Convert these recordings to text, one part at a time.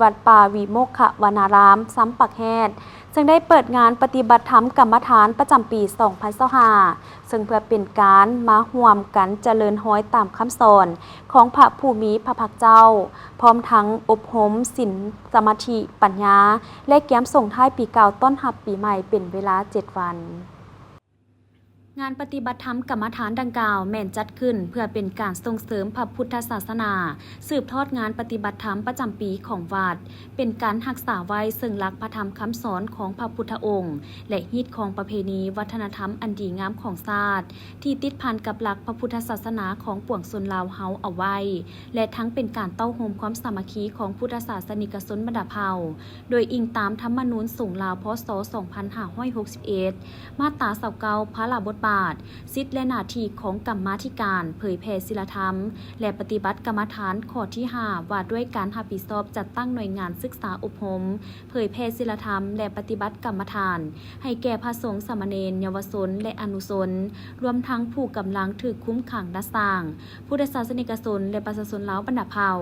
ວັດປ່າວິໂມກຂະວະນາລາມ ຊຳປາກແຮດ ເຊິ່ງໄດ້ເປີດງານປະຕິບັດທຳກຳມະຖານປະຈຳປີສອງພັນຊາວຫ້າ ເຊິ່ງເພື່ອເປັນການມາຮ່ວມກັນຈະເລີນຮອຍຕາມຄຳສອນຂອງພະຜູ້ມີພະພາກເຈົ້າ, ພ້ອມທັງອົບຮົມສິນ, ສະມາທິ, ປັນຍາ ແລະ ກຽມສົ່ງທ້າຍປີເກົ່າຕ້ອນຮັບປີໃໝ່ເປັນເວລາເຈັດວັນ. ງານປະຕິບັດທຳກຳມະຖານດັ່ງກ່າວ ແມ່ນຈັດຂຶ້ນເພື່ອເປັນການສົ່ງເສີມພະພຸດທະສາສະໜາ, ສືບທອດງານປະຕິບັດທຳປະຈຳປີຂອງວັດ, ເປັນການຮັກສາໄວ້ເຊິ່ງຫຼັກພະທຳຄຳສອນຂອງພະພຸດທະອົງ ແລະ ຮີດຄອງປະເພນີວັດທະນະທຳອັນດີງາມຂອງຊາດ ທີ່ຕິດພັນກັບຫຼັກພະພຸດທະສາສະໜາຂອງປວງຊົນລາວເຮົາເອົາໄວ້ ແລະ ທັງເປັນການເຕົ້າໂຮມຄວາມສາມັກຄີຂອງພຸດທະສາສະນິກະຊົນບັນດາເຜົ່າ ໂດຍອີງຕາມທຳມະນູນສົງລາວ ພ.ສ. ສອງພັນຫ້າຮ້ອຍຫົກສິບເອັດ ມາດຕາຊາວເກົ້າ ພາລະບົດບາດ, ສິດ ແລະ ໜ້າທີ່ຂອງກຳມາທິການເຜີຍແຜ່ສິລະທຳ ແລະ ປະຕິບັດກຳມະຖານ ຂໍ້ທີຫ້າ ວ່າດ້ວຍການຮັບຜິດຊອບຈັດຕັ້ງໜ່ວຍງານສຶກສາອົບຮົມ ເຜີຍແຜ່ສິລະທຳ ແລະ ປະຕິບັດກຳມະຖານ ໃຫ້ແກ່ພະສົງ, ສາມະເນນ, ເຍົາວະຊົນ ແລະ ອະນຸຊົນ, ລວມທັງຜູ້ກຳລັງຖືກຄຸມຂັງດັດສ້າງ, ພຸດທະສາສະນິກະຊົນ ແລະ ປະຊາຊົນລາວບັນດາເຜົ່າ,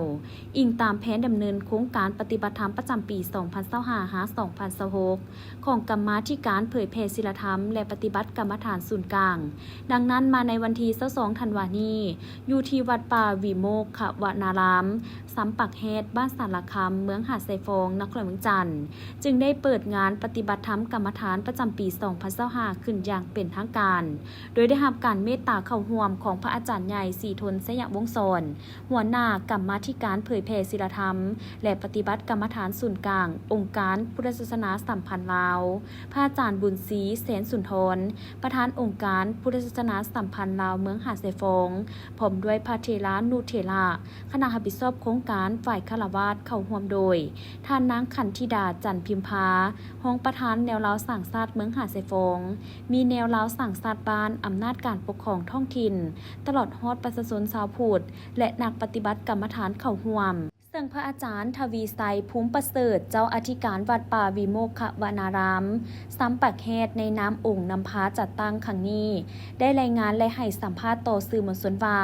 ອີງຕາມແຜນດຳເນີນໂຄງການປະຕິບັດທຳປະຈຳປີສອງພັນຊາວຫ້າ ຫາ ສອງພັນຊາວຫົກ ຂອງກຳມາທິການເຜີຍແຜ່ສິລະທຳ ແລະ ປະຕິບັດກຳມະຖານສູນກາງ. ດັ່ງນັ້ນ, ມາໃນວັນທີຊາວສອງທັນວານີ້, ຢູ່ທີ່ວັດປ່າວິໂມກຂະວະນາລາມ ຊຳປາກແຮດ ບ້ານສາລະຄຳ ເມືອງຫາດຊາຍຟອງ ນະຄອນຫຼວງວຽງຈັນ ຈຶ່ງໄດ້ເປີດງານປະຕິບັດທຳກຳມະຖານປະຈຳປີສອງພັນຊາວຫ້າ ຂຶ້ນຢ່າງເປັນທາງການ, ໂດຍໄດ້ຮັບການເມດຕາເຂົ້າຮ່ວມຂອງພະອາຈານໃຫຍ່ ສີທົນ ໄຊຍະວົງສອນ ຫົວໜ້າກຳມາທິການເຜີຍແຜ່ສິລະທຳ ແລະ ປະຕິບັດກຳມະຖານສູນກາງ ອົງການພຸດທະສາສະໜາສຳພັນລາວ, ພະອາຈານບຸນຊີ ແສນສຸນທອນ ປະທານອົງການພຸດທະສາສະໜາສຳພັນລາວເມືອງຫາດຊາຍຟອງ, ພ້ອມດ້ວຍພະເຖລານຸເຖລະ, ຄະນະຮັບຜິດຊອບໂຄງການ, ຝ່າຍຄາລະວາດ ເຂົ້າຮ່ວມໂດຍ ທ່ານນາງ ຂັນທິດາ ຈັນພິມພາ ຮອງປະທານແນວລາວສ້າງຊາດເມືອງຫາດຊາຍຟອງ, ມີແນວລາວສ້າງຊາດບ້ານ, ອຳນາດການປົກຄອງທ້ອງຖິ່ນ, ຕະຫຼອດຮອດປະຊາຊົນຊາວພຸດ ແລະ ນັກປະຕິບັດກຳມະຖານເຂົ້າຮ່ວມ. ເຊິ່ງພະອາຈານ ທະວີໄຊ ພູມປະເສີດ ເຈົ້າອະທິການວັດປ່າວິໂມກຂະວະນາລາມ ຊຳປາກແຮດ ໃນນາມອົງນຳພາຈັດຕັ້ງຄັ້ງນີ້ ໄດ້ລາຍງານ ແລະ ໃຫ້ສຳພາດຕໍ່ສື່ມວນຊົນວ່າ,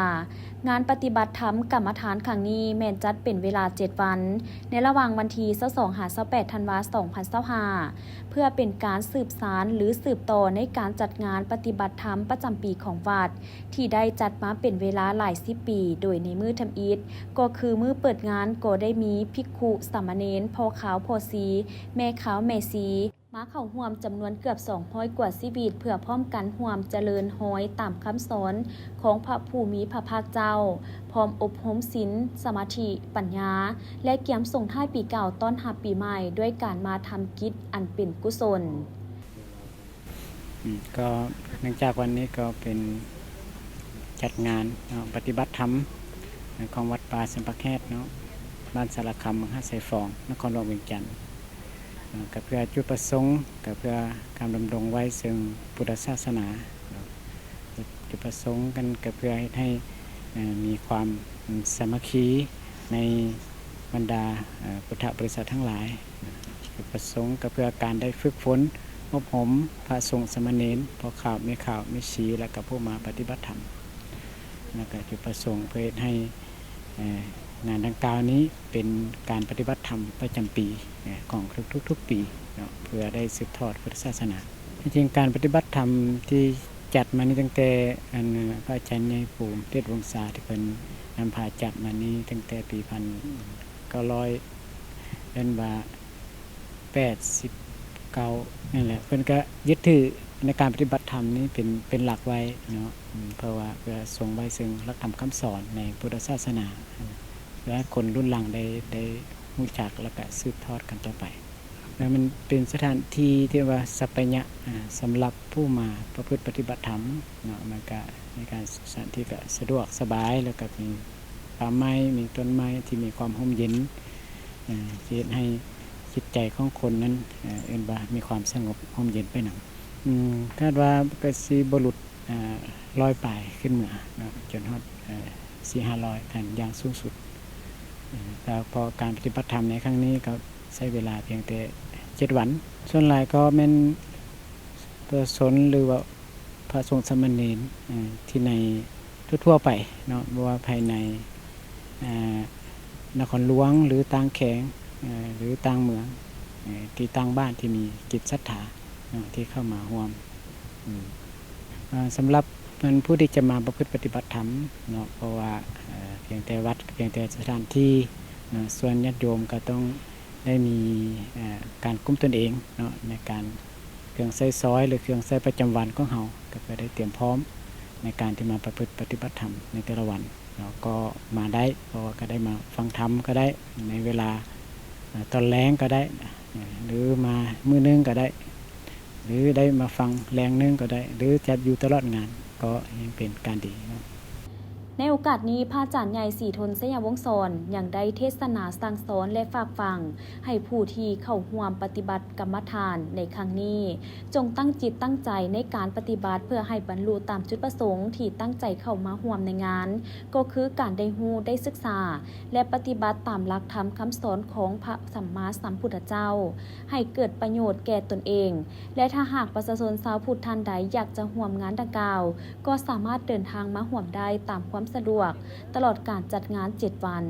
ງານປະຕິບັດທຳກຳມະຖານຄັ້ງນີ້ແມ່ນຈັດເປັນເວລາເຈັດວັນ ໃນລະຫວ່າງວັນທີຊາວສອງ ຫາ ຊາວແປດ ທັນວາ ສອງພັນຊາວຫ້າ ເພື່ອເປັນການສືບສານ ຫຼື ສືບຕໍ່ໃນການຈັດງານປະຕິບັດທຳປະຈຳປີຂອງວັດ ທີ່ໄດ້ຈັດມາເປັນເວລາຫຼາຍສິບປີ, ໂດຍໃນມື້ທຳອິດ ກໍຄືມື້ເປີດງານ ກໍໄດ້ມີພິກຂຸ, ສາມະເນນ, ພໍ່ຂາວ, ພໍ່ຊີ, ແມ່ຂາວ, ແມ່ຊີ ມາເຂົ້າຮ່ວມຈຳນວນເກືອບສອງຮ້ອຍກວ່າຊີວິດ ເພື່ອພ້ອມກັນຮ່ວມຈະເລີນຮອຍຕາມຄຳສອນຂອງພະຜູ້ມີພະພາກເຈົ້າ, ພ້ອມອົບຮົມສິນ, ສະມາທິ, ປັນຍາ ແລະ ກຽມສົ່ງທ້າຍປີເກົ່າຕ້ອນຮັບປີໃໝ່ ດ້ວຍການມາທຳກິດອັນເປັນກຸສົນ. ອືມ ກໍເນື່ອງຈາກວັນນີ້ກໍເປັນຈັດງານເນາະ ປະຕິບັດທຳຂອງວັດປ່າຊຳປາແຮດເນາະ ບ້ານສາລະຄຳ ເມືອງຫາດຊາຍຟອງ ນະຄອນຫຼວງວຽງຈັນ. ເອີ ກໍເພື່ອຈຸດປະສົງ ກໍເພື່ອການດຳລົງໄວ້ເຊິ່ງພຸດທະສາສະໜາເນາະ. ຈຸດປະສົງກັນກໍເພື່ອເຮັດໃຫ້ ເອີ ມີຄວາມ ເອີ ສາມັກຄີໃນບັນດາ ເອີ ພຸດທະບໍລິສັດທັງຫຼາຍ. ຈຸດປະສົງກໍເພື່ອການໄດ້ຝຶກຝົນອົບຮົມພະສົງສາມະເນນ, ພໍ່ຂາວ, ແມ່ຂາວ, ແມ່ຊີ ແລະ ກໍຜູ້ມາປະຕິບັດທຳ. ແລ້ວກໍຈຸດປະສົງເພື່ອເຮັດໃຫ້ ເອີ ງານດັ່ງກ່າວນີ້ເປັນການປະຕິບັດທຳປະຈຳປີ ເອີ ຂອງທຸກໆປີເນາະ ເພື່ອໄດ້ສືບທອດພຸດທະສາສະໜາ. ທີ່ຈິງການປະຕິບັດທຳທີ່ຈັດມານີ້ ຕັ້ງແຕ່ ອັນ ພະອາຈານໃຫຍ່ພູມ ເດດວົງສາ ທີ່ເພິ່ນນຳພາຈັດມານີ້ ຕັ້ງແຕ່ປີພັນເກົ້າຮ້ອຍ ເອີ້ນວ່າ ແປດສິບເກົ້າ ນັ້ນແຫຼະ ເພິ່ນກະຍຶດຖືໃນການປະຕິບັດທຳນີ້ເປັນ ເປັນຫຼັກໄວ້ເນາະ ເພາະວ່າເພື່ອຊົງໄວ້ເຊິ່ງຫຼັກທຳຄຳສອນໃນພຸດທະສາສະໜາ ເພື່ອໃຫ້ຄົນລຸ້ນຫຼັງໄດ້ ໄດ້ຮູ້ຈັກ ແລ້ວກະສືບທອດກັນຕໍ່ໄປ. ແລ້ວມັນເປັນສະຖານທີ່ທີ່ວ່າສັບປະຍະ ອາ ສຳລັບຜູ້ມາປະພຶດປະຕິບັດທຳເນາະ ມັນກະໃນການສະຖານທີ່ກະສະດວກສະບາຍ ແລ້ວກະມີປ່າໄມ້ ມີຕົ້ນໄມ້ທີ່ມີຄວາມຮົ່ມເຢັນ ເອີ ທີ່ເຮັດໃຫ້ຈິດໃຈຂອງຄົນນັ້ນ ເອີ ເອີ້ນວ່າມີຄວາມສະຫງົບຮົ່ມເຢັນໄປນຳ. ອືມ ຄາດວ່າກໍຊິບໍ່ຫຼຸດ ເອີ ຮ້ອຍປາຍຂຶ້ນເມືອເນາະ ຈົນຮອດ ເອີ ສີ່ຫ້າຮ້ອຍ ທ່ານ ຢ່າງສູງສຸດ. ເອີ ແຕ່ເພາະການປະຕິບັດທຳໃນຄັ້ງນີ້ກໍໃຊ້ເວລາພຽງແຕ່ເຈັດວັນ. ສ່ວນຫຼາຍກໍແມ່ນປະຊາຊົນ ຫຼືວ່າ ພະສົງສາມະເນນ ເອີ ທີ່ໃນທົ່ວໆໄປເນາະ ບໍ່ວ່າພາຍໃນ ເອີ ນະຄອນຫຼວງ ຫຼື ຕ່າງແຂວງ ເອີ ຫຼືຕ່າງເມືອງ ເອີ ທີ່ຕ່າງບ້ານທີ່ມີຈິດສັດທາເນາະ ທີ່ເຂົ້າມາຮ່ວມ ອືມ ເອີ ສຳລັບເພິ່ນຜູ້ທີ່ຈະມາປະພຶດປະຕິບັດທຳເນາະ ເພາະວ່າ ເອີ ພຽງແຕ່ວັດ ພຽງແຕ່ສະຖານທີ່ເນາະ ສ່ວນຍາດໂຍມກໍຕ້ອງໄດ້ມີ ເອີ ການກຸມຕົນເອງເນາະ ໃນການເຄື່ອງໃຊ້ສອຍ ຫຼືເຄື່ອງໃຊ້ປະຈຳວັນຂອງເຮົາ ກໍເພື່ອໄດ້ຕຽມພ້ອມໃນການທີ່ມາປະພຶດປະຕິບັດທຳໃນແຕ່ລະວັນ ເນາະ ກໍມາໄດ້ ເພາະວ່າກໍໄດ້ມາຟັງທຳກໍໄດ້ ໃນເວລາ ເອີ ຕອນແລງກໍໄດ້ ເອີ ຫຼືມາມື້ໜຶ່ງກໍໄດ້ ຫຼືໄດ້ມາຟັງແລງໜຶ່ງກໍໄດ້ ຫຼືຈະຢູ່ຕະຫຼອດງານ ກໍຍັງເປັນການດີເນາະ. ໃນໂອກາດນີ້ ພະອາຈານໃຫຍ່ ສີທົນ ໄຊຍະວົງສອນ ຍັງໄດ້ເທດສະໜາສັ່ງສອນ ແລະ ຝາກຝັງໃຫ້ຜູ້ທີ່ເຂົ້າຮ່ວມປະຕິບັດກຳມະຖານໃນຄັ້ງນີ້ ຈົ່ງຕັ້ງຈິດຕັ້ງໃຈໃນການປະຕິບັດ ເພື່ອໃຫ້ບັນລຸຕາມຈຸດປະສົງທີ່ຕັ້ງໃຈເຂົ້າມາຮ່ວມໃນງານ ກໍຄືການໄດ້ຮູ້, ໄດ້ສຶກສາ ແລະ ປະຕິບັດຕາມຫຼັກທຳຄຳສອນຂອງພະສຳມາສຳພຸດທະເຈົ້າ ໃຫ້ເກີດປະໂຫຍດແກ່ຕົນເອງ ແລະ ຖ້າຫາກປະຊາຊົນຊາວພຸດທ່ານໃດຢາກຈະຮ່ວມງານດັ່ງກ່າວ ກໍສາມາດເດີນທາງມາຮ່ວມໄດ້ຕາມຄວາມສະດວກ ຕະຫຼອດການຈັດງານເຈັດວັນ.